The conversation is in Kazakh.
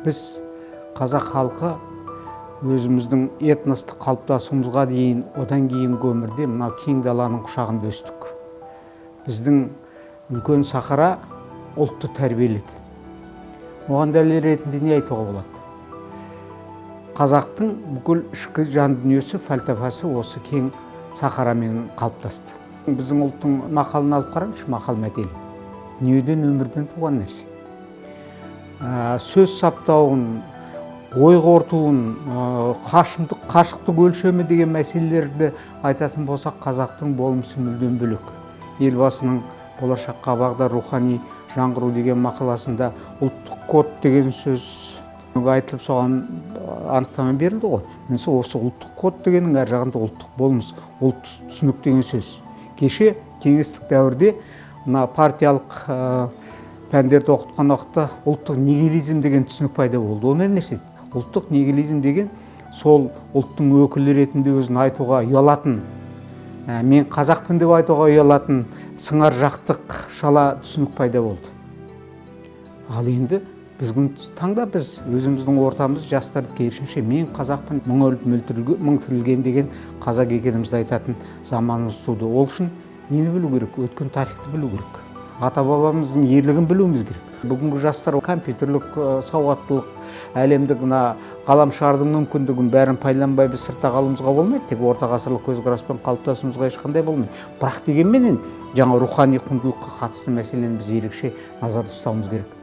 Біз, қазақ халқы, өзіміздің этностық қалыптасуымызға дейін, одан кейінгі өмірде мынау кең даланың құшағында өстік. Біздің үлкен сахара ұлтты тәрбиеледі. Оған дәлел ретінде не айтуға болады? Қазақтың бүкіл ішкі жан дүниесі, фәлсапасы осы кең сахарамен қалыптасты. Біздің ұлттың мақалын алып қараңызшы, мақал мәтел дүниеден, өмірден туған нәрсе. Сөз саптауын, ой қорытуын, қашықтық өлшемі деген мәселелерді айтатын болсақ, қазақтың болмысы мүлдем бөлек. Елбасының «Болашаққа бағдар: рухани жаңғыру» деген мақаласында ұлттық код деген сөз айтылып, соған анықтама берілді ғой. Міне, осы ұлттық код дегеннің ар жағында ұлттық болмыс, ұлттық түсінік деген сөз. Кеше кеңестік дәуірде мына партиялық пәндерді оқытқан уақытта ұлттық нигилизм деген түсінік пайда болды. Ол не нәрсе? Ұлттық нигилизм деген сол ұлттың өкілі ретінде өзін айтуға ұялатын, мен қазақпын деп айтуға ұялатын сыңар жақтық шала түсінік пайда болды. Ал енді бүгін таңда біз өзіміздің ортамыз, жастарды, керісінше, мен қазақпын, мың өліп мың тірілген деген қазақ екенімізді айтатын заманымыз туды. Ол үшін нені білу керек? Өткен тарихты білу керек, ата бабамыздың ерлігін білуіміз керек. Бүгінгі жастар компьютерлік сауаттылық, әлемдік мына ғаламшардың мүмкіндігін бәрін пайдаланбай, біз сыртта қалуымызға болмайды. Тек орта ғасырлық көзқараспен қалыптасуымызға ешқандай болмайды. Бірақ дегенменен жаңа рухани құндылыққа қатысты мәселені біз ерекше назарда ұстауымыз керек.